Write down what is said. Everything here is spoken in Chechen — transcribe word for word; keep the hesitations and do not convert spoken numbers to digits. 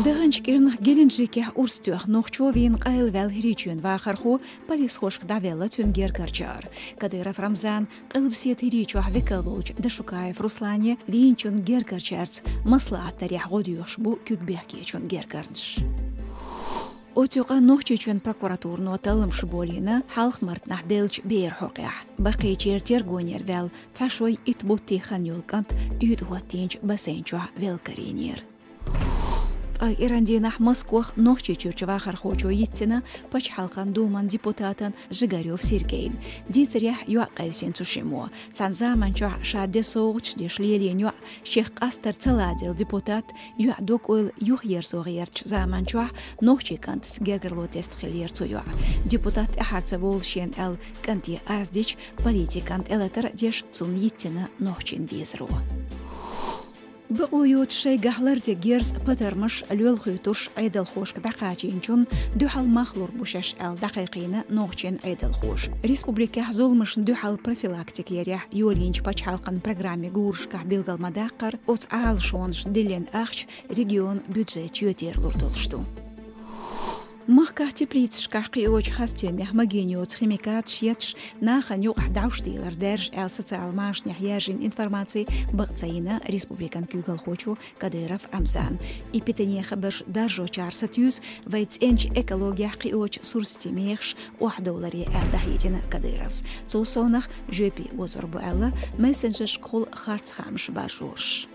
Даханчу кӀирнах Геленджикехь урс тоьхна нохчо вийна къайлаваьлла ХӀирийчоьнан вахархо, полисхошка дӀавелла цуьнан гергарчара. Кадыров Рамзан Къилбаседа ХӀирийчохь векал волчу Дашукаев Руслане вийначун гергарчаьрца маслаӀат дарехь гӀо доьхуш бу куьг бехкечун гергарнаш. Оцу юкъа Нохчийчоьнан прокуратуро талламаш болийна Хьалха-Мартанахь даьллачу беран хьокъехь. Баккхийчеран тергонера ваьлла цхьа шой итт бутт хан йолу кӀант уьйтӀа хӀоттийначу бассейн чохь велла карийнера. Ткъа кӀиран дийнахь Москвахь Нохчийчуьрчу вахархочо йиттина Пачхьалкхан Думан депутатан Жигарев Сергейн. Дийцарехь, йоӀ къевсина цу шиммо. Цхьана заманчохь ша де совгӀаташ деш лелийна йоӀ шех къастар ца ладелла депутат йоӀ дог-ойла юхаерзо гӀертачу заманчохь нохчийн кӀантаца гергарло тесна хиллера цу йоӀа. Депутат тӀаьхьара ца волу шена аьлла кӀанте арз дича, политикана тӀелатар а деш, цунна йиттина нохчийн визаро. Бакъо йоцуш шайгахь ларде герз, патармаш, лоьлхуьйтурш Ӏедалхошка дӀакхачийначунна дуьхьал мах лур бу шаьш аьлла дӀакхайкхийна нохчийн Ӏедалхоша. Республикехь зуламашна дуьхьал профилактика ярехь йолийначу пачхьалкхан программин гурашкахь билгал ма-даккхара, оцу Ӏалашонашна диллина ахча регионан бюджет чоьтера лур долуш ду. Махкахь теплицашкахь кхиочу хазтемех магийна йоцу химикаташ етташ, нахана юкъахь дӀовш дийлар даьржа аьлла социалан машанехь яьржина информаци бакъ ца йина республикан куьйгалхочо Кадыров Рамзана. И питане хабарш даржочара сатуьйсу вайн цӀеначу экологехь кхиочу сурсатийн мехаш охьадовларе аьлла дӀахьедина Кадыровс. Цул совнах жоьпе озор бу аьлла, мессенджерашкахула харц хаамаш баржораш.